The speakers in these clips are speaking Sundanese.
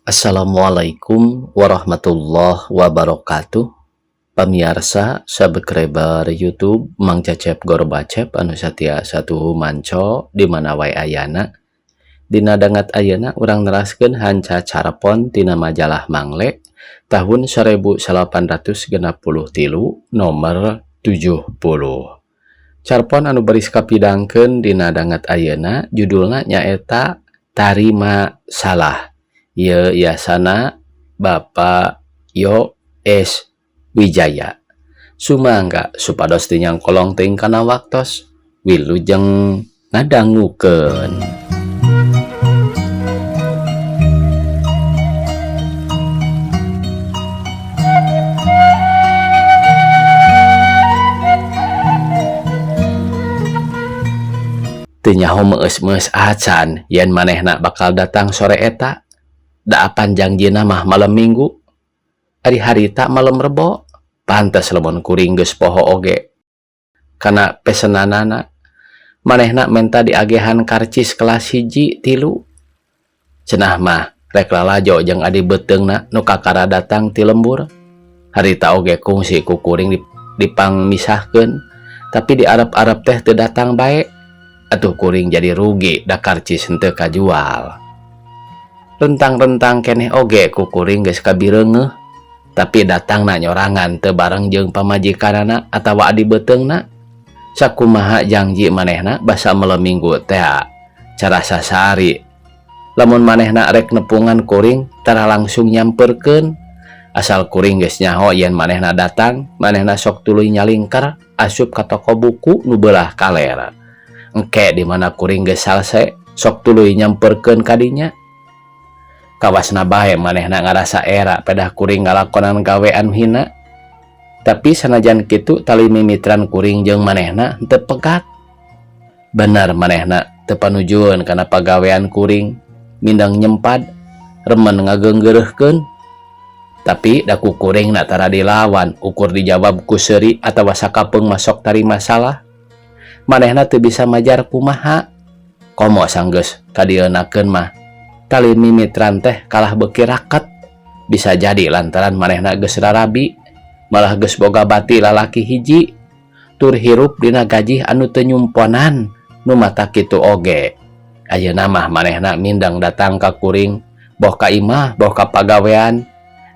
Assalamualaikum warahmatullahi wabarakatuh. Pamiarsa subscriber YouTube Mang Cecep Gorbacep anu satia satuhu manco di mana wae ayana. Dina dangat ayeuna urang neraskeun hanca carpon tina majalah Mangle tahun 1863 nomor 70. Carpon anu baris kapidangkeun dina dangat ayeuna judulna nyaeta Tarima Salah. Ieu yasana Bapak Yo S. Wijaya. Sumangga supados teu nyangkolong teuing kana waktos, wilujeng ngadangukeun. Teu nyaho meus-meus acan yen manehna bakal datang sore eta. Da apan jangjina mah malam Minggu. Ari harita malam Rebo. Pantes lamun kuring geus poho oge kana pesenanana. Manehna menta diagehan karcis kelas 1 3. Cenah mah rek lalajo jeung adi beuteungna nu kakara datang ti lembur. Harita oge kungsi ku kuring dipangmisahkeun, tapi di Arab-Arab teh teu datang bae. Atuh kuring jadi rugi da karcis henteu kajual. Rentang-rentang keneh oge ku kuring geus kabireungeuh, tapi datangna nyorangan teu bareng jeung pamajikanana atawa adi beuteungna. Sakumaha janji manehna basa malam Minggu teh cara sasari. Lamun manehna rek nepungan kuring tara langsung nyamperkeun. Asal kuring geus nyaho yen manehna datang, manehna sok tuluy nyalingkar asup ka toko buku nu beulah kaler. Engke di mana kuring geus salse sok tuluy nyamperkeun ka dinya. Kawasna bae manehna ngarasa era pedah kuring ngalakonan gawean hina. Tapi sanajan kitu tali mimitran kuring jeung manehna henteu pegat. Bener manehna teu panujueun kana pagawean kuring, mindang nyempad, remen ngageunggeureuhkeun. Tapi da ku kuringna tara dilawan, ukur dijawab ku seuri atawa sakapeung masok tarima salah. Manehna teu bisa majar kumaha. Komo sanggeus kadieunakeun mah tali mimitran teh kalah beuki raket. Bisa jadi lantaran manehna geus rarabi, malah geus boga bati lalaki hiji, tur hirup dina gaji anu teu nyumponan nu mata kitu oge. Ayeuna mah manehna mindang datang ka kuring, boh ka imah, boh ka pagawean.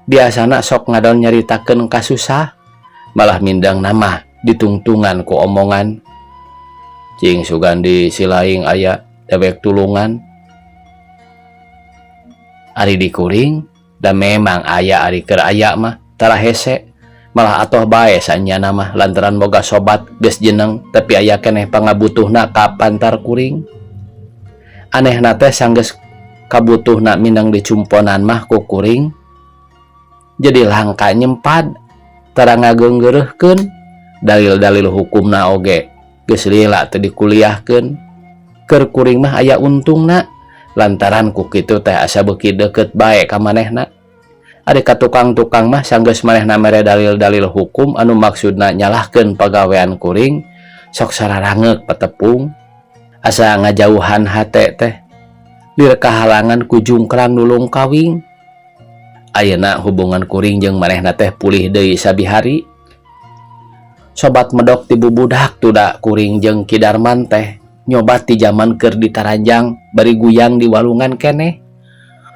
Biasana sok ngadon nyaritakeun kasusah, malah mindang nama ditungtungan ku omongan. Cing sugandi silaing aya dewek tulungan. Ari di kuring da memang aya ari keur aya mah tara hese, malah atoh bae sanyana mah lantaran boga sobat geus jeneng tapi aya keneh pangabutuhna ka pantar kuring. Anehna teh sanggeus kabutuhna mindang dicumponan mah ku kuring jadi langka nyempad tara ngageunggeureuhkeun. Dalil-dalil hukumna oge geus lila teu dikuliahkeun. Keur kuring mah aya untungna lantaran ku kitu teh asa beuki deukeut bae ka manehna. Ari ka tukang-tukang mah sanggeus manehna mere dalil-dalil hukum anu maksudna nyalahkeun pagawean kuring, sok sararangeuk patepung asa ngajauhan hate teh lir kahalangan ku jungkrang nulung kawing. Ayeuna hubungan kuring jeung manehna teh pulih deui sabihari. Sobat medok ti bubudak tuda kuring jeung Ki Darman teh nyoba ti jaman keur ditaranjang bari guyang di walungan keneh.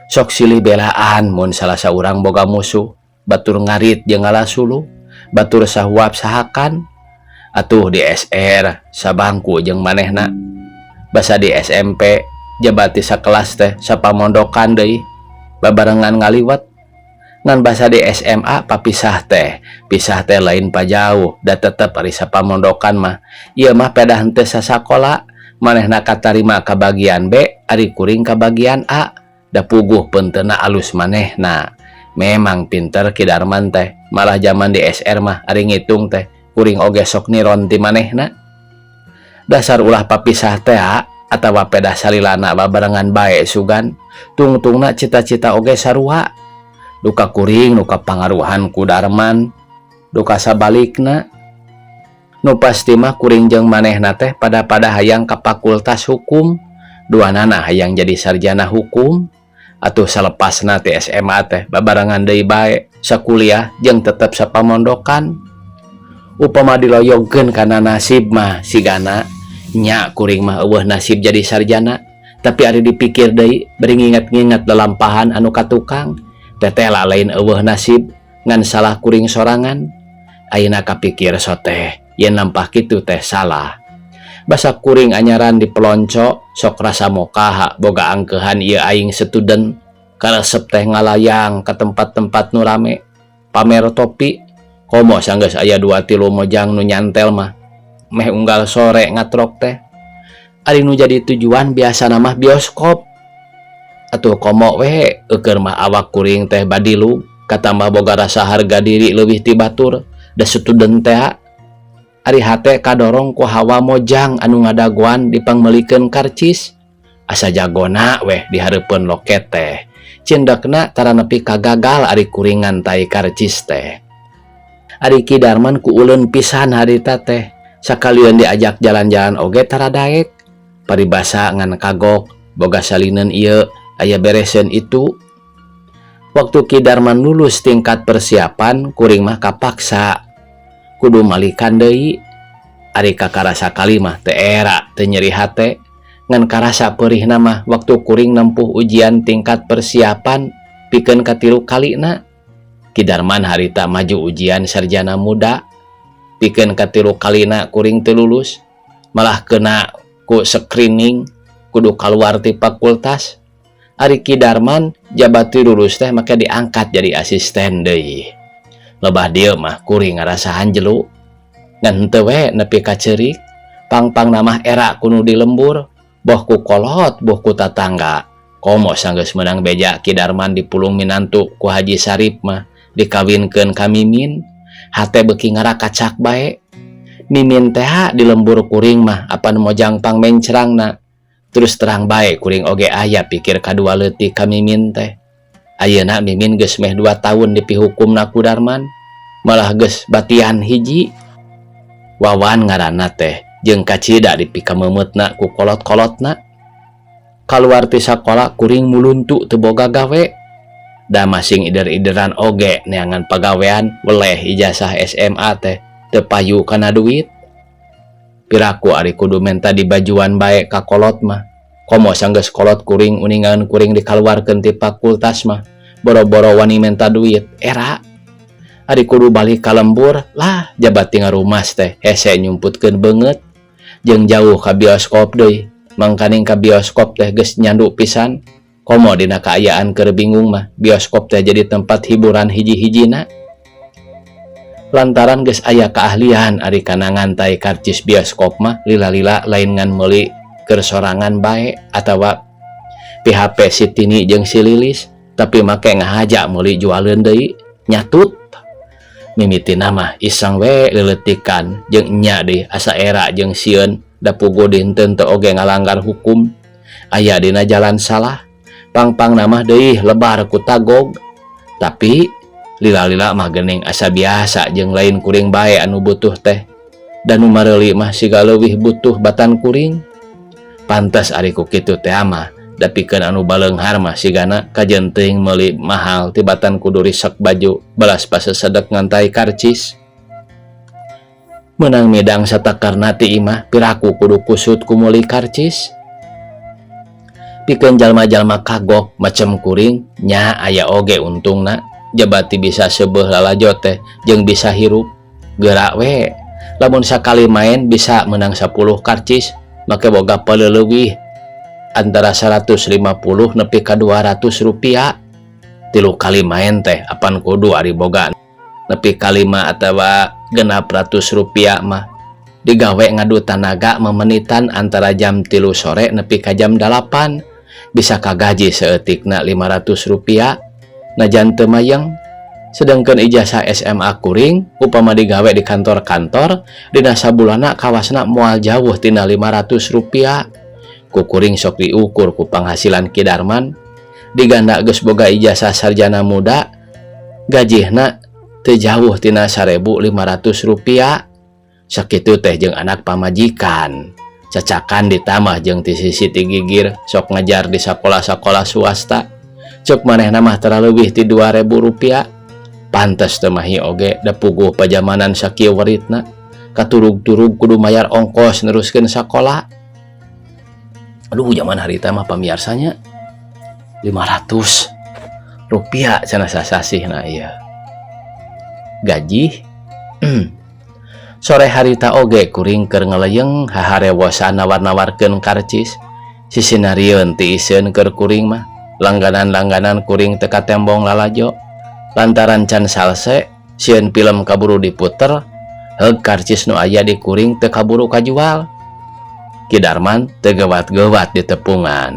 Sok silih belaan mun salah saurang boga musuh, batur ngarit jeung ngalasulu, batur sahuap sahakan. Atuh di SR sabangku jeung manehna. Basa di SMP jabati sakelas teh sapamondokan deui, babarengan ngaliwat. Ngan basa di SMA papisah teh, pisah teh lain pajauh, da tetep ari sapamondokan mah. Ieu mah pedah henteu sasakola, manehna katarima ka bagian B, ari kuring ka bagian A. Da puguh peunteuna alus manehna. Memang pinter Ki Darman teh, malah jaman di SR mah ari ngitung teh kuring oge sok niron ti manehna. Dasar ulah papisah teh atawa pedah salilana babarengan bae sugan, tungtungna cita-cita oge sarua. Duka kuring nu kapangaruhan ku Darman, duka sabalikna. Nu pasti mah kuring jeung manehna teh pada-pada hayang ka fakultas hukum, duanana hayang jadi sarjana hukum. Atuh salepasna ti SMA teh babarengan deui bae sakuliah jeung tetep sapamondokan. Upama diloyogkeun kana nasib mah, sigana nya kuring mah euweuh nasib jadi sarjana. Tapi ari dipikir deui, bari nginget-nginget lalampahan anu katukang, teteh lah lain euweuh nasib, ngan salah kuring sorangan. Ayeuna kapikir soteh yen lampah kitu teh salah. Basa kuring anyaran di pelonco, sok rasa mokaha boga angkehan ieu aing student. Karesep teh ngalayang ke tempat-tempat nu rame, pamer topi. Komo sanggeus aya dua tilu mojang nu nyantel mah, meh unggal sore ngatrok teh. Ari nu jadi tujuan biasa mah bioskop. Atuh komo we eukeun mah awak kuring teh badilu, katambah boga rasa harga diri leuwih ti batur, da student teh. Ari hate kadorong ku hawa mojang anu ngadagoan dipangmeulikeun karcis. Asa jagona weh di hareupeun loket teh. Cindekna tara nepi ka gagal ari kuring ngantai karcis teh. Ari Ki Darman ku uleun pisan harita teh. Sakalian diajak jalan-jalan oge tara daek. Paribasa ngan kagok, boga salinan ieu, aya bereseun itu. Waktu Ki Darman lulus tingkat persiapan, kuring mah kapaksa kudu malikan deui. Ari kakara sakali mah teu era, teu nyeri hate. Ngan karasa peurihna mah waktu kuring nempuh ujian tingkat persiapan pikeun katilu kalina. Ki Darman harita maju ujian sarjana muda. Pikeun katilu kalina kuring teu lulus, malah kena ku screening, kudu kaluar ti fakultas. Ari Ki Darman jabati lulus teh make diangkat jadi asisten deui. Lebah dieu mah kuring ngarasa hanjelu, ngan henteu we nepi ka ceurik. Pang-pangna mah era ku nu di lembur, boh ku kolot boh ku tatangga. Komo sanggeus meunang beja Ki Darman dipulung minantu ku Haji Sarip mah, dikawinkeun ka Mimin, hate beuki ngarakacak bae. Mimin teh di lembur kuring mah apan mojang pangmencrangna. Terus terang bae, kuring oge aya pikir kadua leutik ka Mimin teh. Ayeuna Mimin geus meh 2 tahun dipihukumna ku Darman, malah geus batian hiji. Wawan ngaranna teh, jeung kacida dipikamemeutna ku kolot-kolotna. Kaluar ti sakola kuring muluntu teu boga gawe. Da masing ider-ideran oge neangan pagawean, weleh ijazah SMA teh teu payu kana duit. Piraku ari kudu menta dibajuan bae ka kolot mah? Komo sanggeus kolot kuring uningan kuring dikaluarkeun ti fakultas mah, boro-boro wani menta duit, era. Ari kudu balik ka lembur lah, jabati ngarumas teh hese nyumputkeun beungeut, jeung jauh ka bioskop deui. Mangkaning ka bioskop teh geus nyandu pisan. Komo dina kaayaan keur bingung mah, bioskop teh jadi tempat hiburan hiji-hijina. Lantaran geus aya keahlian ari kana ngantai karcis bioskop mah, lila-lila lain ngan meuli keur sorangan bae atawa PHP si Tini jeung si Lilis, tapi make ngahaja meuli jualeun deui nyatut. Mimitina mah iseng we leuleutikan, jeung nya deui asa era jeung sieun, da puguh dinten teu oge ngalanggar hukum, aya dina jalan salah. Pang-pangna mah deui lebar ku tagog. Tapi lila-lila mah geuning asa biasa, jeung lain kuring bae anu butuh teh, dan nu mareuli mah siga leuwih butuh batan kuring. Pantes ari ku kitu teh mah, da pikeun anu baleunghar mah sigana kajeun teuing meuli mahal tibatan kudu risek baju balas pasesedek ngantai karcis. Meunang midang satakerna ti imah, piraku kudu kusut ku meuli karcis? Pikeun jalma-jalma kagok macem kuring nya aya oge untungna, jabati bisa seubeuh lalajo teh jeung bisa hirup geura we. Lamun sakali main bisa menang 10 karcis, make boga peleleuwih antara 150 nepi ka 200 rupiah. Tilu kali main teh apan kudu ari boga nepi ka 5 atawa 600 rupiah mah. Digawe ngadu tanaga memenitan antara jam 3 sore nepi ka jam 8, bisa kagaji saeutikna 500 rupiah najan teu mayeng. Sedangkan ijazah SMA kuring, upama digawe di kantor-kantor, dina sabulana kawasna moal jauh tina 500 rupiah. Ku kuring sok diukur ku penghasilan Ki Darman, diganda geus boga ijazah sarjana muda, gajihna teu jauh tina 1500 rupiah. Sakitu teh jeung anak pamajikan cacakan, ditambah jeung ti sisi ti gigir sok ngajar di sakola-sakola swasta. Cek manehna mah tara leuwih ti 2000 rupiah. Pantes teu mahi oge da puguh pajamanan sakieu weritna. Katurug-turug kudu mayar ongkos neruskeun sakola. Aduh, zaman harita mah pamiarsanya 500 rupiah cenah sasasihna ieu. Gaji. Sore harita oge kuring keur ngeleyeng haharewosan nawar-nawarkeun karcis. Sisinarieun tiiseun keur kuring mah. Langganan-langganan kuring teu katembong lalajo. Lantaran can salse, sieun film kaburu diputer, heug karcis nu aya di kuring teu kaburu kajual. Ki Darman teu gewat-gewat ditepungan.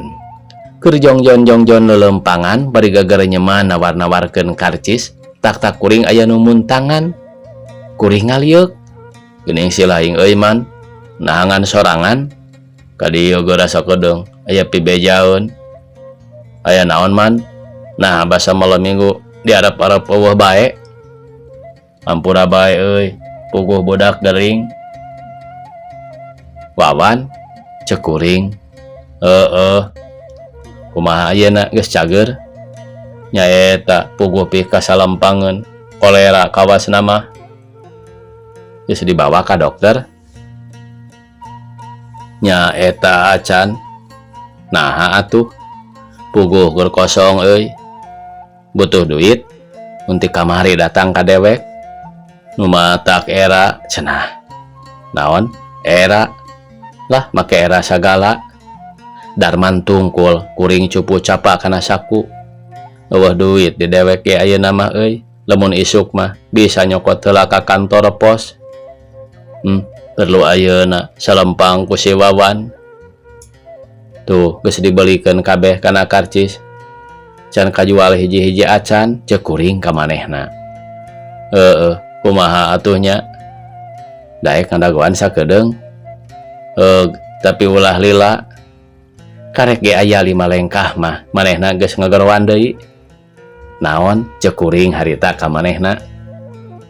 Keur jongjon-jongjon leuleumpangan bari gagarenyeman nawar-nawarkeun karcis, tak-tak kuring aya nu muntangan. Kuring ngalieuk. Geuning si laing euy man, nahangan sorangan. Ka dieu geura sakedeung aya pibejaeun. Aya naon man? Nah, basa malam minggu diarep-arep eueuh bae. Ampura bae euy, puguh budak gering. Wawan cek kuring. Heeh. Kumaha ayeuna geus cager? Nyaeta puguh pika salempangeun kolera kawasna mah. Geus dibawa ka dokter. Nyaeta acan. Naha atuh? Puguh keur kosong euy. Butuh duit. Unti kamari datang ka dewek. Nu matak era cenah. Naon? Era. Lah make era sagala. Darman tungkul kuring cupu capa kana saku. Eueuh duit di dewek ge ayeuna mah euy. Lamun isuk mah bisa nyokot heula ka kantor pos. Perlu ayeuna salempang ku si Wawan. Tuh geus dibelikeun kabeh kana karcis. Can kajual hiji-hiji acan cek kuring ka manehna. Heeh, kumaha atuh nya? Daek ngadagoan sakedeung. Heug, tapi ulah lila. Karek ge aya 5 lengkah mah manehna geus ngageroan deui. Naon cek kuring harita ka manehna?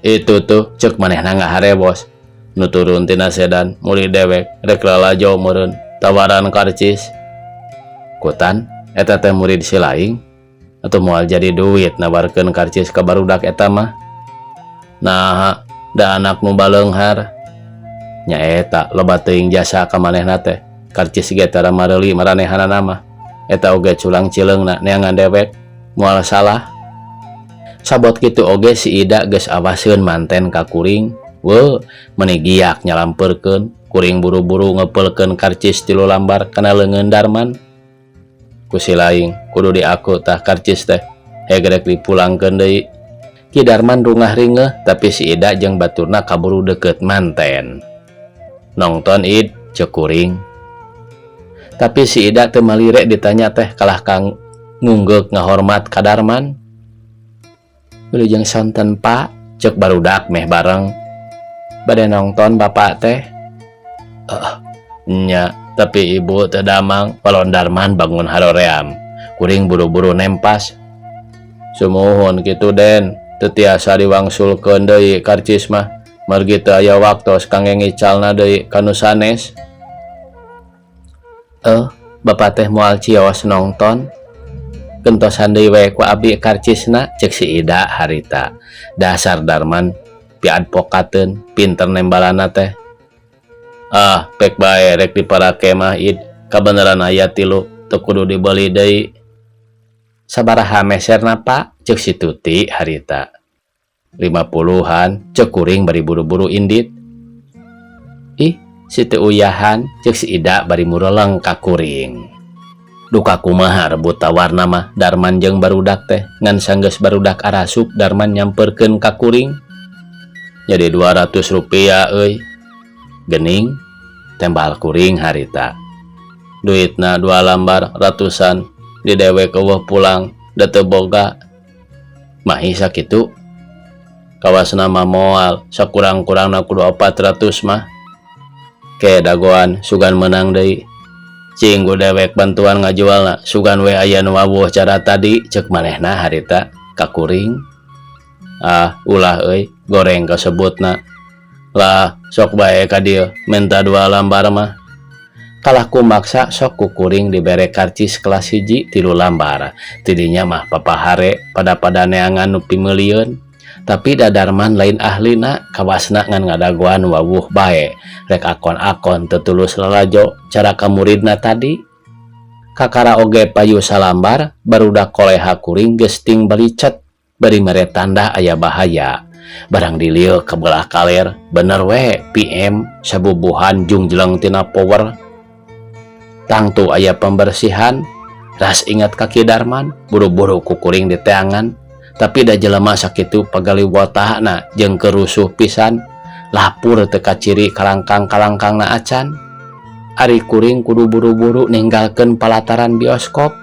Itu tuh cek manehna ngaharewos. Nu turun tina sedan muli dewek rek lalajo meureun tawaran karcis. Kutan eta teh murid si laing atau moal jadi duit nawarkeun karcis ka barudak eta mah. Nah, da anak nu baleunghar. Nyaeta loba teuing jasa ka manehna teh. Karcis ge tara mareuli maranehanana mah. Eta oge culang cileungna neangan dewek moal salah. Sabot kitu oge si Ida geus awaseun manten ka kuring. Weuh, meuni giak nyalampeurkeun, kuring buru-buru ngepeulkeun karcis 3 lambar kana leungeun Darman. Ku si laing kudu diaku tah karcis teh, hegrek dipulangkeun deui. Ki Darman rungah ringeuh, tapi si Ida jeung baturna kaburu deukeut manten. Nongton id cek kuring. Tapi si Ida teu malire ditanya teh kalah kang ngunggek ngahormat ka Darman. Wilujeng sonten Pak, cek barudak meh bareng. Bade nongton bapak teh. Nya, tapi ibu teu damang, palon Darman bangun haroream. Kuring buru-buru nempas. Sumuhun kitu Den, teu tiasa diwangsulkeun deui karcis mah. Margi teu aya waktos kangge ngicalna deui ka nu sanes. Bapak teh moal cios nongton. Gentosan deui we ku abi karcisna, cek si Ida harita. Dasar Darman piadvokateun, pinter nembalana teh. Ah, pek bae rek diparake mah id, kabeneran aya 3, teu kudu dibeli deui. Sabaraha meserna Pak? Cek si Tuti harita. 50-an, cek kuring bari buru-buru indit. Ih, si teu uyahan, cek si Ida bari mureleng ka kuring. Duka kumaha rebut tawarna mah Darman jeung barudak teh, ngan sanggeus barudak arasup Darman nyamperkeun ka kuring. Jadi 200 rupiah euy. Gening tembal kuring harita. Duitna 2 lambar ratusan di dewek eueuh pulang da teu boga. Mahi sakitu. Kawasna mah moal sakurang-kurangna kudu 400 mah. Ke dagoan sugan menang deui. Cing ku dewek bantuan ngajualna sugan we aya nu wawuh cara tadi cek manehna harita ka kuring. Ah, ulah euy, goreng kasebutna. Lah, sok bae ka dieu menta 2 lambar mah. Kalah ku maksa sok ku kuring dibere karcis kelas hiji tilu lambar. Tidinya mah papahare pada-pada neangan nu pimeulieun. Tapi da Darman lain ahlina, kawasna ngan ngadagoan wawuh bae. Rek akon-akon teu tulus lalajo cara ka muridna tadi. Kakara oge payu salambar, barudak koleha kuring geus ting balicet bari mere tanda aya bahaya. Barang dilieu ka belah kaler, bener we PM sabubuhan jungjeleng tina power. Tangtu aya pembersihan, ras ingat ka Ki Darman, buru-buru ku kuring diteangan. Tapi da jelema sakitu pagaliwotahna jeung kerusuh pisan, lapur teu kaciri kalangkang-kalangkangna acan. Ari kuring kudu buru-buru ninggalkeun palataran bioskop.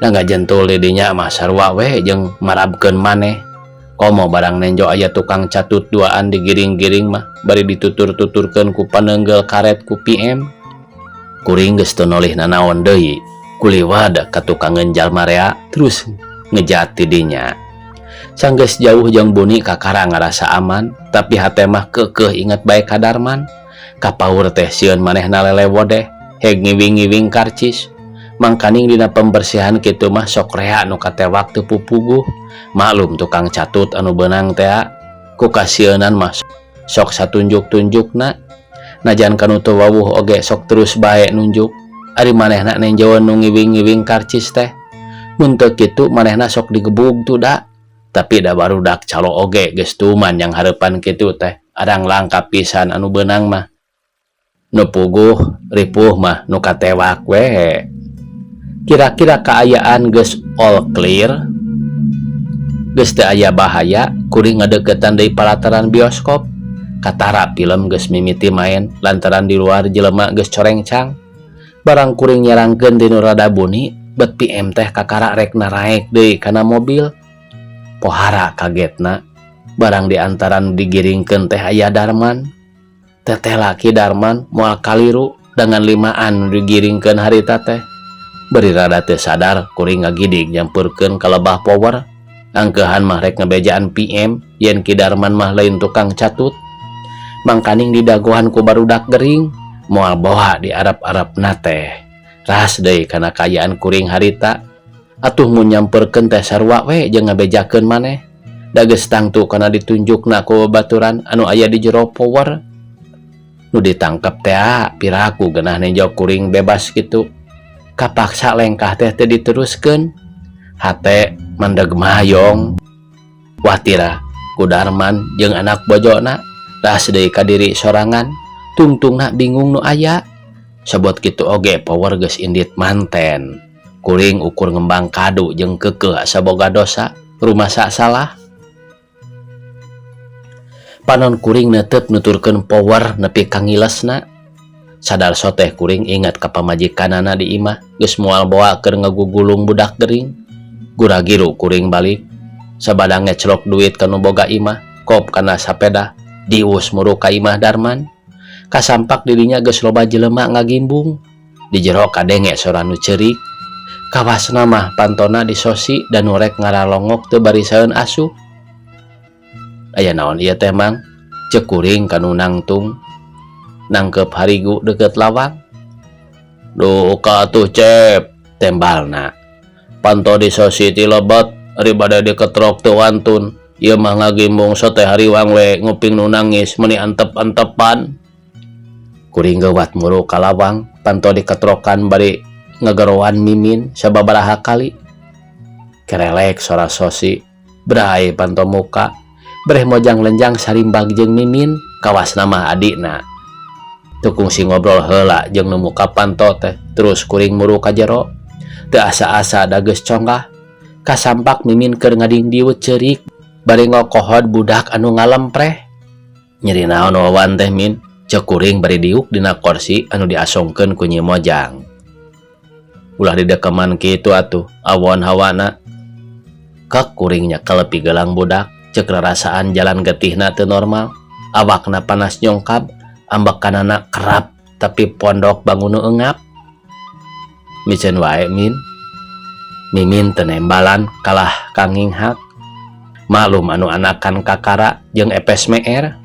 Da ngajentul di dinya mah sarua we jeung marabkeun maneh. Komo barang nenjo aya tukang catut duaan digiring-giring mah bari ditutur-tuturkeun ku paneunggeul karet ku PM. Kuring geus teu nolih nanaon deui. Kuliwad ka tukangeun jalma rea terus ngejat ti dinya. Sanggeus jauh jeung buni kakara ngarasa aman, tapi hate mah keukeuh inget bae ka Darman. Kapaur teh sieun manehna lelewodeh, heg ngiwing-ngiwing karcis. Mangkaning dina pembersihan kitu mah sok rea nu katewak teu pupuguh. Maklum tukang catut anu beunang tea, ku kasieunan mah sok satunjuk-tunjukna. Najan kanu teu wawuh oge sok terus bae nunjuk. Ari manehna nenjoeun nu ngiwing-ngiwing karcis teh. Mun teu kitu manehna sok digebug tuh da. Tapi da barudak calo oge geus tuman yang hareupan kitu teh. Arang langka pisan anu beunang mah. Nu puguh ripuh mah nu katewak we. Kira-kira kaayaan geus all clear, geus teu aya bahaya, kuring ngadeukeutan deui palataran bioskop. Katara film geus mimiti main lantaran di luar jelema geus corengcang. Barang kuring nyerangkeun ti nu rada buni, bet PM teh kakara rek naraek deui kana mobil. Pohara kagetna, barang di antara nu digiringkeun teh aya Darman. Teteh laki Darman moal kaliru dengan limaan nu digiringkeun harita teh. Beri rada teu sadar kuring ngagidig nyamperkeun ka lebah power. Angkeuhan mah rek ngebejaan PM yen Ki Darman mah lain tukang catut. Mangkaning didagohan ku barudak gering, moal boha di Arab-Arabna teh. Ras deui kana kaayaan kuring harita. Atuh mun nyamperkeun teh sarua we jeung ngabejakeun maneh. Da geus tangtu kana ditunjukna ku babaturan anu aya di jero power. Nu ditangkep tea piraku geunah nenjo kuring bebas kitu. Kapaksa lengkah teh teu diteruskeun. Hate mandeg mayong. Watira ku Darman jeung anak bojona ras deui ka diri sorangan. Tungtungna bingung nu aya. Sebot kitu oge power geus indit manten. Kuring ukur ngembang kadu jeung keukeuh asa boga dosa, rumasa salah. Panon kuring neuteup nuturkeun power nepi ka ngilesna. Sadar soteh kuring ingat ka pamajikanana di imah geus moal boa keur ngagugulung budak gering. Gura-giru kuring balik. Sabada ngecelok duit ka nu boga imah, kop kana sapeda, dius muru ka imah Darman. Kasampak dirinya geus loba jelema ngagimbung. Di jero kadenge sora nu ceurik. Kawasna mah pantona disosi dan nu rek ngaralongok teu barisaeun asup. Aya naon ieu teh Mang? Ceuk kuring ka nu nangtung. Nangkep harigu deukeut lawang. Duh ka atuh Cep, tembalna. Panto disosi ti lebet, ari bade diketrok teu wantun. Ieu mah ngagimbung sote hariwang we nguping nu nangis meuni antep-antepan. Kuring geuwat muru ka lawang, panto diketrokan bari ngageroan Mimin sababaraha kali. Kerelek sora sosi, bray panto muka, breh mojang lenjang sarimbag jeung Mimin, kawasna mah adina. Teu kungsi ngobrol heula jeung nu muka panto teh, terus kuring muru ka jero. Teu asa-asa da geus conggah. Kasampak Mimin keur ngadingdiut ceurik bari ngokohod budak anu ngalempreh. Nyeri naon wawan teh Min? Ceuk kuring bari diuk dina korsi anu diasongkeun ku Nyi Mojang. Ulah didekeman kitu atuh, awon hawana. Kek kuring nyekel pigelang budak, ceuk rarasaan jalan getihna teu normal. Awakna panas nyongkab, ambekanana kerap tapi pondok bangun nu eungap. Miceun wae Min. Mimin teu nembalan kalah kanginghak. Maklum anu anakan kakara jeung epes meer.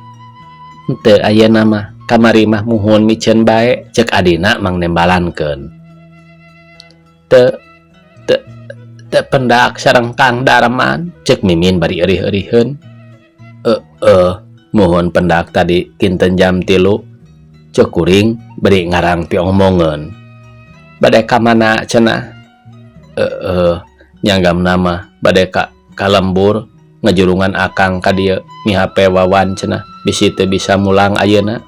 Henteu ayeuna mah. Kamari mah muhun miceun bae, cek adina mangnembalankeun. Teu teu teu pendak sareng Kang Darman, cek Mimin bari eurih-euriheun. Eh, muhun pendak tadi kinten jam 3, cek kuring bari ngarang piomongeun. Bade ka mana cenah? Eh, nyanggamna mah bade ka lembur ngajurungan akang ka dieu mihape Wawan cenah, bisi teu bisa mulang ayeuna.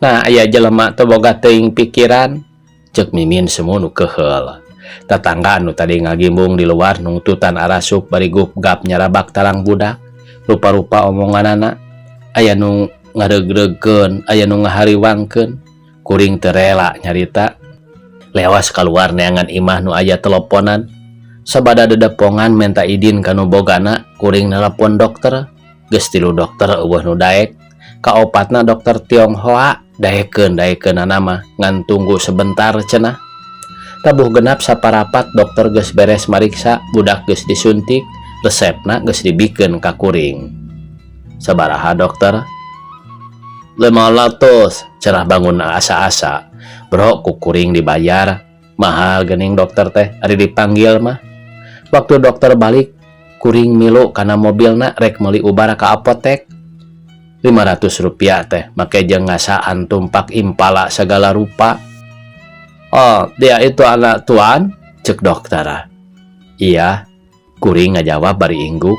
Nah, aya jelema teu boga teuing pikiran, cek Mimin semu nu keheul. Tatangga anu tadi ngagimbung di luar nungtutan arasup bari gupgap nyarabak talang budak. Rupa-rupa omonganana, aya nu ngareugreugkeun, aya nu ngahariwangkeun. Kuring teu rela nyarita. Lewas kaluar neangan imah nu aya teleponan. Sabada dedepongan menta idin ka nu bogana, kuring nelepon dokter. Geus tilu dokter euweuh nu daek. Kaopatna dokter Tionghoa, daekeun daekeunana mah ngan tunggu sebentar cenah. Tabuh genap saparapat dokter geus beres mariksa, budak geus disuntik, resepna geus dibikeun ka kuring. Sabaraha, Dokter? 500, cenah bangun asa-asa. Bro, ku kuring dibayar. Mahal geuning dokter teh ari dipanggil mah. Waktu dokter balik, kuring milu kana mobilna rek meuli ubar ka apotek. 500 rupiah teh make jeung ngasaan tumpak Impala segala rupa. "Oh, dia itu anak tuan?" cek dokter. "Iya," kuring ngajawab bari ingguk.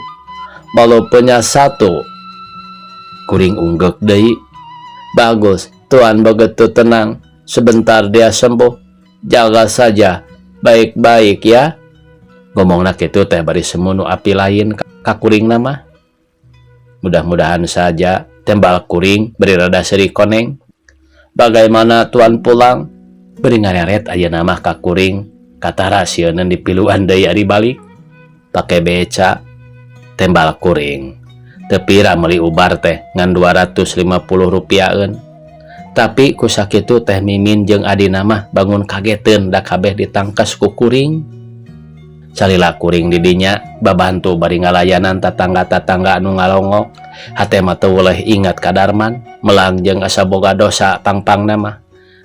"Baru punya satu?" Kuring unggeuk deui. "Bagus, tuan begitu tenang. Sebentar dia sembuh. Jaga saja baik-baik ya." Ngomongna kitu teh bari semu nu api lain ka kuringna mah. "Mudah-mudahan saja," tembal kuring bari rada seuri koneng. "Bagaimana tuan pulang?" Bari ngareret ayeuna mah ka kuring, katara sieuneun dipiluan deui ari balik. "Pake beca," tembal kuring. Teu pira meuli ubar teh, ngan 250 rupiaheun. Tapi ku sakitu teh Mimin jeung adina mah bangun kageteun, da kabeh ditangkes ku kuring. Salila kuring di dinya babantu bari ngalayanan tatangga-tatangga anu ngalongok, hate mah teu weleh ingat ka Darman, melang jeung asa boga dosa pangpangna mah.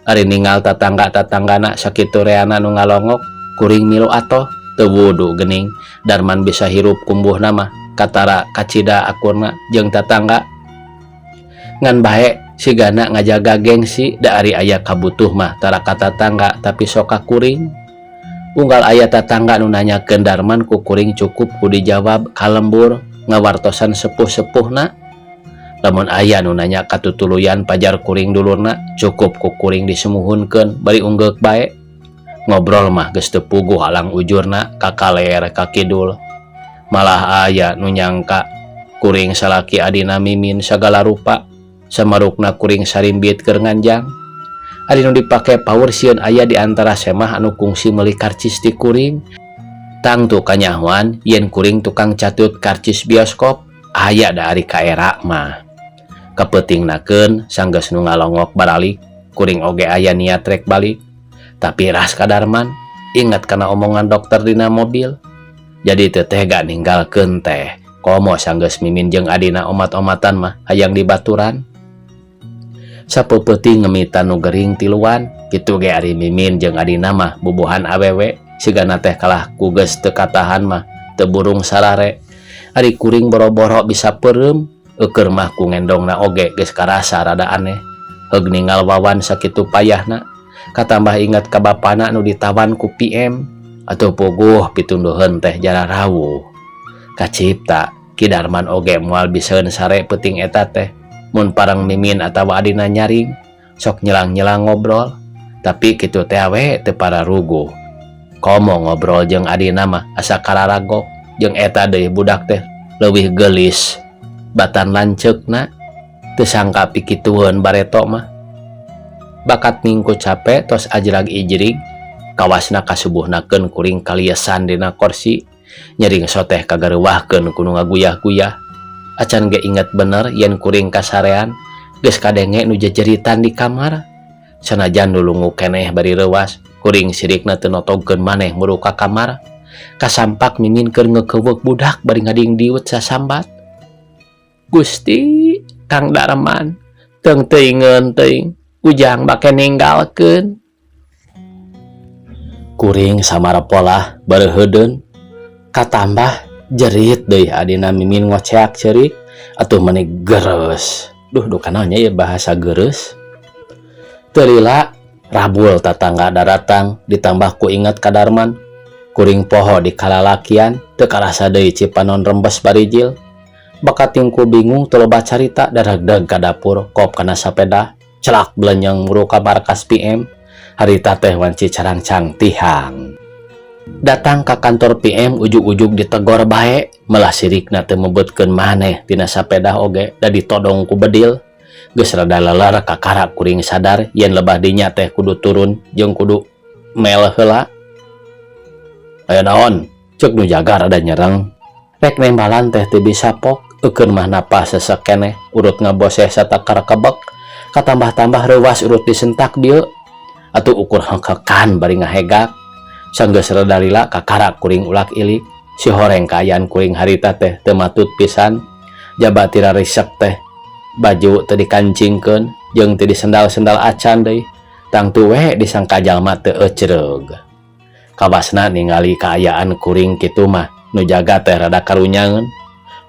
Ari ninggal tatangga-tatanggana sakitu reana nu ngalongok, kuring milu atoh. Teu wudu geuning Darman bisa hirup kumbuhna mah, katara kacida akurna jeung tatangga. Ngan bae sigana ngajaga gengsi, da ari aya kabutuh mah tara ka tatangga, tapi sok ka kuring. Unggal aya tatangga nu nanyakeun Darman, ku kuring cukup ku dijawab ka lembur, ngawartosan sepuh-sepuhna. Lamun aya nu nanya katutuluyan pajar kuring dulurna, cukup ku kuring disemuhunkeun bari unggeuk bae. Ngobrol mah geus teu puguh alang ujurna ka kaler ka kidul. Malah aya nu nyangka kuring salaki adina Mimin sagala rupa, samarukna kuring sarimbit keur nganjang. Ari nu dipake paur, sieun aya di antara semah anu kungsi meuli karcis ti kuring. Tangtu kanyahoan yen kuring tukang catut karcis bioskop. Aya da ari kaera mah. Kapeutingnakeun sanggeus nu ngalongok baralik, kuring oge aya niat rek balik. Tapi ras ka Darman, ingat kana omongan dokter dina mobil. Jadi teu tega ninggalkeun teh. Komo sanggeus Mimin jeung adina omat-omatan mah hayang dibaturan. Sapeupeting ngemitan nu gering tiluan, kitu ge ari Mimin jeung adina mah bubuhan awewe, sigana teh kalah ku geus teu katahan mah teu burung sarare. Ari kuring boro-boro bisa peureum, eukeur mah ku ngendongna oge geus karasa rada aneh. Heug ninggal Wawan sakitu payahna, katambah ingat ka bapana nu ditawan ku PM, atuh puguh pitunduheun teh jararawuh. Kacipta Ki Darman oge moal bisaeun sare peuting eta teh. Mun parang Mimin atawa adina nyaring, sok nyelang-nyelang ngobrol, tapi kitu teh we teu pararuguh. Komo ngobrol jeung adina mah asa kararagok, jeung eta deui budak teh leuwih geulis batan lanceukna, teu sangka pikitueun bareto mah. Bakat mingku cape tos ajrag ijrig, kawasna kasubuhnakeun kuring kaliesan dina korsi, nyering soteh kagareuwahkeun ku nu ngaguyah-guyah. Acan ge inget bener yen kuring kasarean, geus kadenge nu jejeritan di kamar. Sanajan lulungu keneh bari reuwas, kuring sirikna teu notogkeun maneh muru ka kamar. Kasampak Mimin keur ngeukeweuk budak bari ngadingdiut sasambat. "Gusti, Kang Darman, Teung-teuingeun teuing Ujang make ninggalkeun. Kuring samara polah bareuheudeun katambah jerit deui adina Mimin ngoceak ceurik atuh meni gereus. Duh, duh naon nya ieu bahasa gereus. Teu lila rabul tatangga daratang ditambah ku inget ka Darman. Kuring poho di kalalakian teu karasa deui cipanon rembes barijil. Bakating ku bingung teu loba carita daregdeg ka dapur kop kana sapeda celak belenyeng muru ka markas PM. Harita teh wanci carangcang tihang. Datang ka kantor PM ujug-ujug ditegor bae, malah sirikna teu mebetkeun maneh tina sapeda oge da ditodong ku bedil. Geus rada leler kakara kuring sadar yen lebah dinya teh kudu turun jeung kudu mel heula. Aya naon? Ceuk nu jaga rada nyereng. Rek nembalan teh teu bisa pok, eukeun mah napas sesek keneh, urut ngaboseh satakar kebek, katambah-tambah reuwas urut disentak bieu. Atuh ukur hengkekan bari ngahegak. Sanggeus rada lila kakara kuring ulak ilik. Si horeng kaayaan kuring harita teh teu matut pisan. Jaba tira risek teh baju teu dikancingkeun jeung teu disendal-sendal acan deui. Tangtu we disangka jalma teu ecreug. Kawasna ningali kaayaan kuring kitu mah nu jaga teh rada karunyangeun.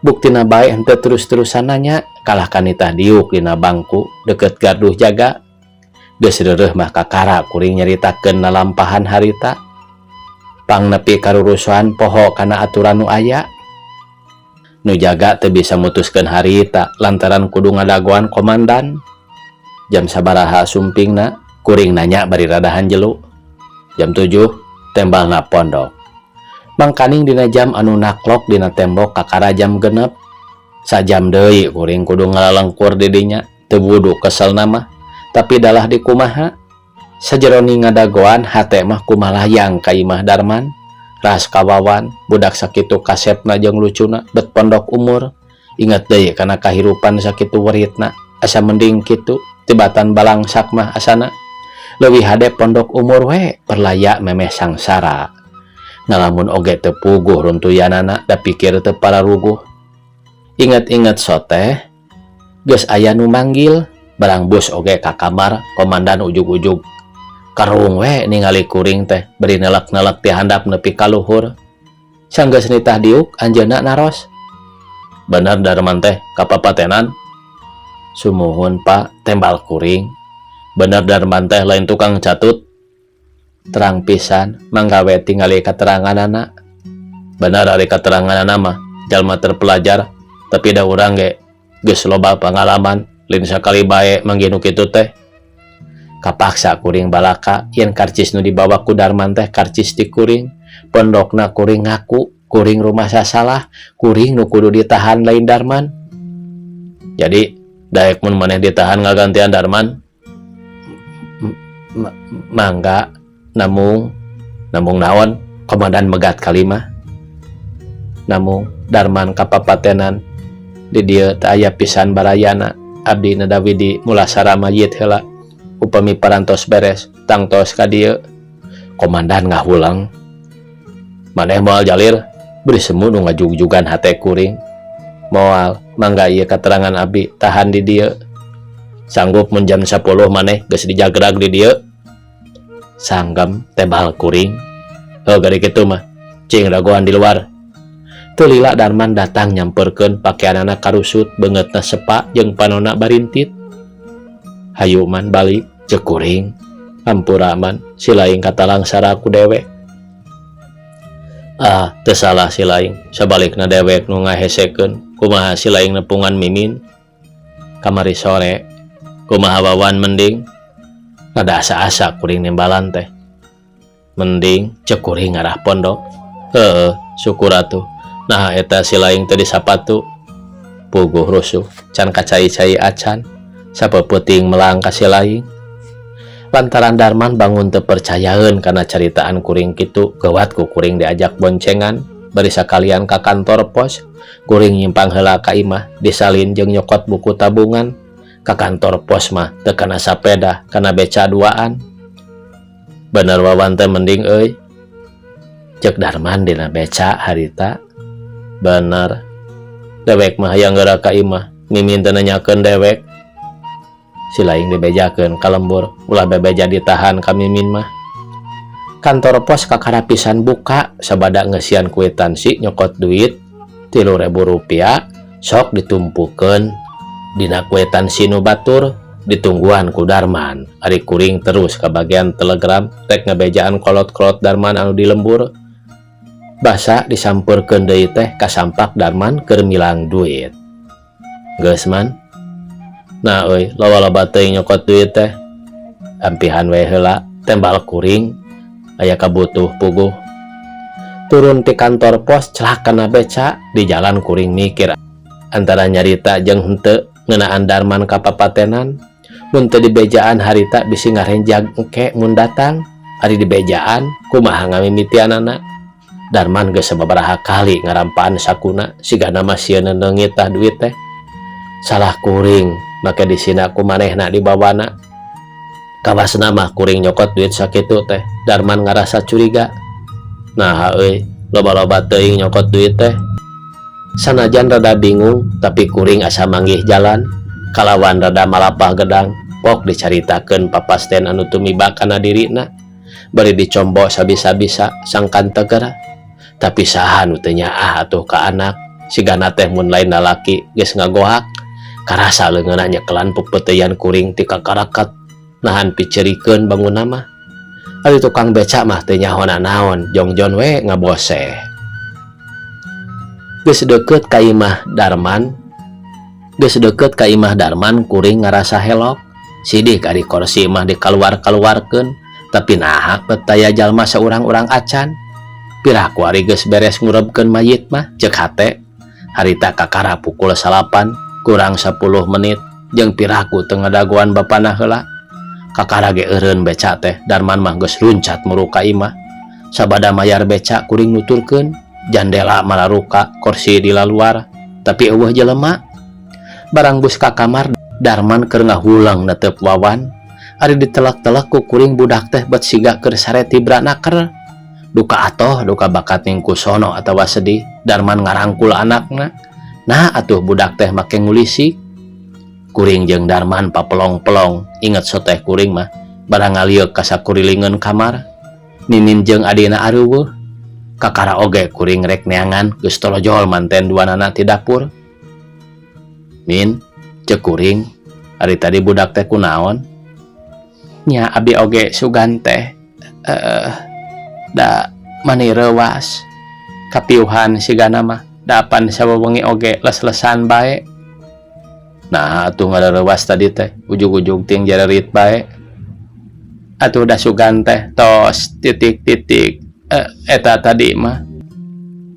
Buktina bae henteu terus-terusan nanya kalah kanitah diuk dina bangku deukeut garduh jaga. Geus reureuh mah kakara kuring nyaritakeun lalampahan harita. Pang nepi karurusuhan poho kana aturan nu aya. Nu jaga teu bisa mutuskeun harita lantaran kudu ngadagoan komandan. Jam sabaraha sumpingna? Kuring nanya bari rada hanjelu. Jam 7 tembalna pondok. Mangkaning dina jam anu naklok dina tembok kakara jam 6. Sajam deui kuring kudu ngalalengkur di dinya, teu wudu keselna mah. Tapi dalah dikumaha? Sajeroni ngadagoan hate mah kumalayang ka imah Darman. Ras ka Wawan, budak sakitu kasepna jeung lucuna bet pondok umur. Inget deui kana kahirupan sakitu weritna, asa mending kitu tibatan balangsak mah asana. Leuwih hade pondok umur we perlaya memeh sangsara. Ngalamun oge teu puguh runtuyanana da pikir teu pararuguh. Inget-inget soteh geus aya nu manggil barang bus oge ka kamar komandan ujug-ujug karung we ningali kuring teh bari nelek-nelek ti handap nepi ka luhur. Sanggeus nitah diuk anjeunna naros. Bener Darman teh kapapatenan? Sumuhun Pak, tembal kuring. Bener Darman teh lain tukang catut? Terang pisan mangga we tingali kateranganana. Bener ari kateranganana mah jalma terpelajar, tapi da urang ge geus loba pangalaman lain sakali bae manggih nu kitu teh. Kapaksa kuring balaka yen karcis nu dibawa ku Darman teh karcis ti kuring. Pondokna kuring ngaku, kuring rumah sasalah, kuring nu kudu ditahan lain Darman. Jadi daek mun maneh ditahan ngagantian Darman? Mangga namung namung naon? Komandan megat kalimah. Namung Darman kapapatenan di dieu teu aya pisan barayana. Abdi nadawi di mulasara mayit heula. Upami parantos beres tangtos ka dieu. Komandan ngahulang. Maneh moal jalir? Beri semu nu ngajugjugan hate kuring. Moal, mangga ieu katerangan abdi tahan di dieu. Sanggup mun jam 10 maneh geus dijagrag di dieu? Sanggem, tembal kuring. Heuh, gari kitu mah. Cing dagoan di luar. Teu lila Darman datang nyamperkeun pakeanana karusut, beungeutna sepa jeung panona barintit. Hayu Man balik, ceuk kuring. Hampura Man, silaing katalangsara ku dewek. Ah, teu salah silaing, sabalikna dewek nu ngahesekeun. Kumaha silaing nepungan Mimin? Kamari sore. Kumaha Wawan mending? Rada asa-asa kuring nembalan teh. Mending, ceuk kuring ngarah pondok. Heeh, syukur atuh. Nah, eta silaing teh disapatu. Puguh rusuh, can kacai-cai acan. Sapeuting melang ka silaing. Lantaran Darman bangun teu percayaeun kana caritaan kuring kitu, geuwat ku kuring diajak boncengan bari sakalian ka kantor pos. Kuring nyimpang heula ka imah, disalin jeung nyokot buku tabungan. Ka kantor pos mah teu kana sapeda, kana beca duaan. Bener Wawan teh mending euy? Ceuk Darman dina beca harita. Bener. Dewek mah hayang geura ka imah, Mimin teu nanyakeun dewek. Silaing dibejakeun ka lembur, ulah bebeja ditahan ka Mimin mah. Kantor pos kakara pisan buka sabada ngeusian kuitansi nyokot duit Rp3.000 sok ditumpukeun dina kuitansi nu batur, ditungguan ku Darman. Ari kuring terus ka bagian telegram rek ngebejaan kolot-kolot Darman anu di lembur. Basa disampeurkeun deui teh kasampak Darman keur milang duit. "Geus, Man?" "Nah euy, loba-loba teuing nyokot duit teh." "Ampihan we heula," tembal kuring, "aya kabutuh puguh." Turun ti kantor pos, celak kana beca. Di jalan kuring mikir antara nyarita jeung henteu ngeunaan Darman ka papatenan. Mun teu dibejaan harita, bisi ngarenjag engke mun datang. Ari dibejaan, kumaha ngamimitianana? Darman geus sababaraha kali ngarampaan sakuna, sigana mah sieun neungit tah duit teh. Salah kuring make disina ku manehna dibawana. Kawasna mah kuring nyokot duit sakitu teh Darman ngarasa curiga. "Nah euy, loba-loba teuing nyokot duit teh." Sanajan rada bingung, tapi kuring asa manggih jalan. Kalawan rada malapah gedang, pok dicaritakeun papasten anu tumiba kana dirina, bari dicombo sabisa-bisa sangkan teger. Tapi saha nu teu nyaah atuh ka anak? Sigana teh mun lain lalaki geus ngagohak. Karasa leungeunna nyekelan pepeuteuyan kuring ti kakarakat, nahan piceurikeun bangunna mah. Ari tukang beca mah teu nyaho naon, jongjon we ngaboseh. Geus deukeut ka imah Darman, geus deukeut ka imah Darman, kuring ngarasa helok. Sidik ari korsi mah dikaluar-kaluarkeun, tapi naha bet taya jalma saurang-urang acan. "Piraku ari geus beres ngurebkeun mayit mah," ceuk hate. Harita kakara pukul 9 kurang 10 menit, jeung piraku teu ngadagoan bapana heula. Kakara ge eureun beca teh, Darman mah geus luncat muru ka imah. Sabada mayar beca, kuring nuturkeun, jandela mararuka, korsi di laluar, tapi euweuh jelema. Barang bus ka kamar, Darman keur ngahulang netep wawan. Ari ditelak-telak ku kuring, budak teh bet siga keur sare tibra naker. Duka atoh, duka bakat ning sono atawa sedih, Darman ngarangkul anakna. Nah atuh budak teh make ngulisik. Kuring jeung Darman papelong-pelong. Inget soteh kuring mah, barang ngalieuk ka sakurilingeun kamar, Mimin jeung adina areuweuh. Kakara oge kuring rek neangan, geus torojol manten duanana ti dapur. "Min," ceuk kuring, "ari tadi budak teh kunaon?" "Nya abi oge sugan teh da mani reuwas, kapiuhan sigana mah, da apan sawewengi oge les-lesan bae." "Nah atuh ngareureuwas tadi teh ujug-ujug ting jarerit bae?" "Atuh da sugan teh tos titik titik eta tadi mah."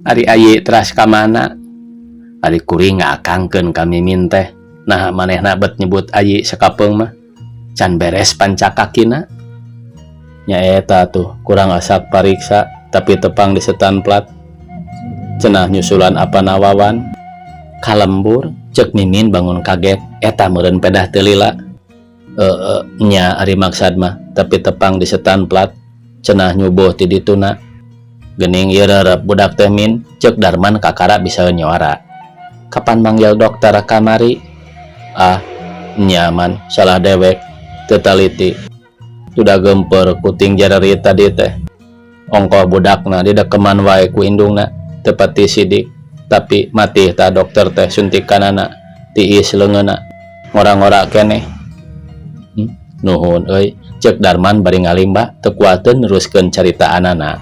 "Ari ayi teras ka mana?" Ari kuring ngakangkeun ka Mimin teh, nah manehna bet nyebut ayi sakapeung mah can beres pancakakina. "Nyaeta tuh, kurang asak pariksa, tapi tepang di setan plat cenah nyusulan apa nawawan ka lembur," cek Mimin bangun kaget. Eta meureun pedah teu lila. E, nya ari maksad mah tapi tepang di setan plat cenah nyubuh ti dituna." "Geuning ieu reureup budak teh, Min," cek Darman kakara bisa nyuara. "Kapan manggil dokter kamari?" "Ah, nyaman, salah dewek teu taliti. Udah gemper kuting jarari tadi teh. Ongkoh budakna didekeman wae ku indungna, teu pati sidik, tapi mati ta dokter teh suntikanana, tiis leungeunna, ngora-ngora keneh." Nuhun euy," cek Darman bari ngalimba teu kuateun neruskeun caritaanana.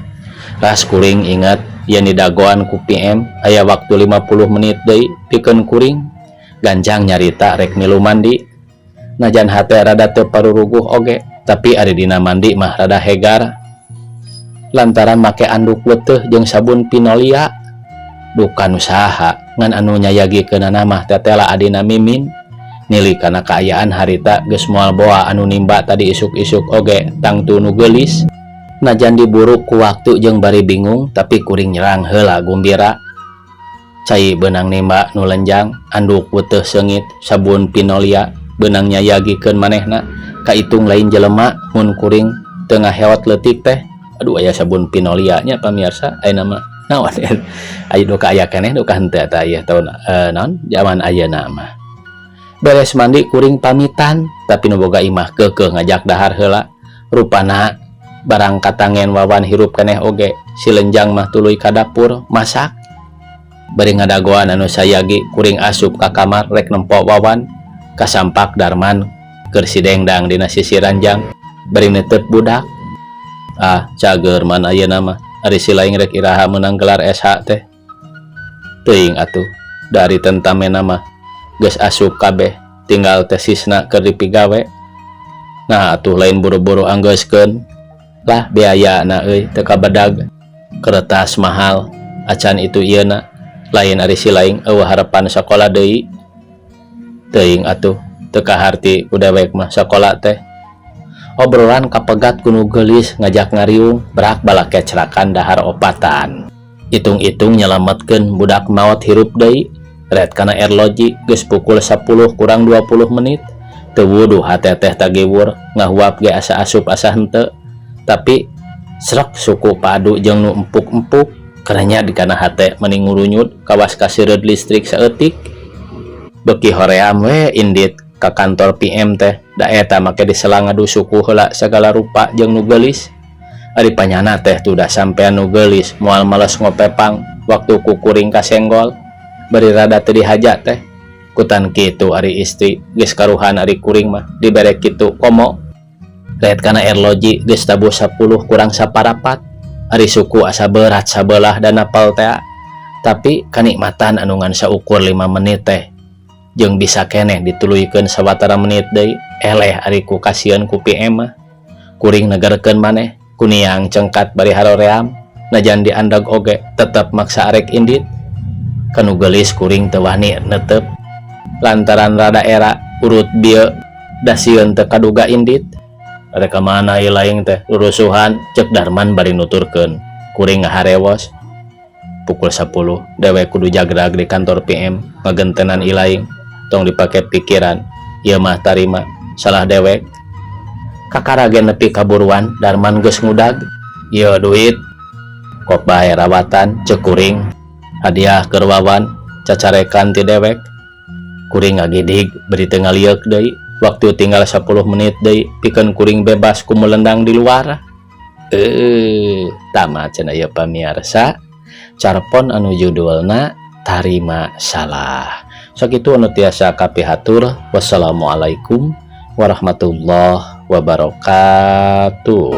Ras kuring ingat yen didagoan ku PM aya waktu 50 menit deui pikeun kuring. Gancang nyarita rek milu mandi. Najan hate rada teu paruruguh oge, tapi ari dina mandi mah rada hegar lantaran make anduk weteh jeung sabun Pinolia. Duka nu saha, ngan anu nyayagikeunana mah tetela adina Mimin. Nili kana kaayaan harita geus moal boa anu nimba tadi isuk-isuk oge tangtu nu geulis. Najan diburuk ku waktu jeung bari bingung, tapi kuring nyerang heula gumbira. Cai beunang nimba nu lenjang, anduk weteh seungit, sabun Pinolia beunang nyayagikeun manehna. Kaitung lain jelema mun kuring teu ngaheot leutik teh. Aduh, aya sabun Pinolia nya, pamirsa. Ayeuna mah naon, aya duka aya keneh duka henteu eta ieu taun naon, zaman ayeuna mah. Beres mandi kuring pamitan, tapi nu boga imah keukeuh ngajak dahar heula. Rupana barang katangen Wawan hirup keneh oge, si lenjang mah tuluy ka dapur masak. Bari ngadagoan anu sayagi kuring asup ka kamar rek nempo Wawan, kasampak Darman keur sidengdang dina sisi ranjang bari netep budak. Ah, cager man ayeuna mah. Ari si laing rek iraha meunang gelar SH teh? Teuing atuh, dari tentamena mah geus asup kabeh, tinggal tesisna keur dipigawe. Nah atuh lain buru-buru anggeuskeun lah, biayana euy teu kabedag, kertas mahal acan itu ieu na. Lain ari si laing euweuh harapan sakola deui? Teuing atuh, teu kaharti ku dewek mah sakola teh. Obrolan kapegat ku nu geulis ngajak ngariung, brak balakecrakan dahar opatan. Itung-itung nyelametkeun budak maot hirup deui. Ret kana erloji geus pukul 10 kurang 20 menit. Teu wuduh hate teh tagiwur, ngahuap ge asa asup asa henteu, tapi srek suku padu jeung nu empuk-empuk kerenya di kana hate meni ngurunyut kawas kaseureud listrik saeutik. Beuki hoream we indit ka kantor PM teh, da eta make disela ngadu suku heula sagala rupa jeung nu geulis. Ari panyana teh tudah sampean nu geulis moal males ngopepang waktu ku kuring kasenggol bari rada teu dihaja teh. Kutan kitu ari istri geus karuhan, ari kuring mah dibere kitu komo. Ret kana erloji geus tabuh 10 kurang saparapat. Ari suku asa berat sabelah dan napal teh, tapi kanikmatan anu ngan saukur 5 menit teh jeung bisa keneh dituluykeun sawatara menit deui, eleh ari ku kasieun ku PM mah. Kuring negerkeun maneh kuniang cengkat bari haroream, najan diandag oge tetep maksa arek indit. Kanu geulis kuring teu wani netep lantaran rada era urut bieu da sieun teu kaduga indit. Rek ka mana ieu laing teh rurusuhan, cek Darman bari nuturkeun. Kuring ngaharewos. Pukul 10 dewek kudu jagrag di kantor PM ngagentenan ilaing. Tong dipake pikiran ieu mah, tarima salah dewek. Kakara ge nepi kaburuan Darman geus ngudag. "Ieu duit kok bae rawatan," cek kuring. "Hadiah keur Wawan, cacarekan ti dewek." Kuring ngagidig bari teu ngalieuk deui. Waktu tinggal 10 menit deui pikeun kuring bebas ku melendang di luar. Tamat cenah ieu, pamiarsa, carpon anu judulna Tarima Salah. Sakitu anu tiasa kapihatur. Wassalamualaikum warahmatullahi wabarakatuh.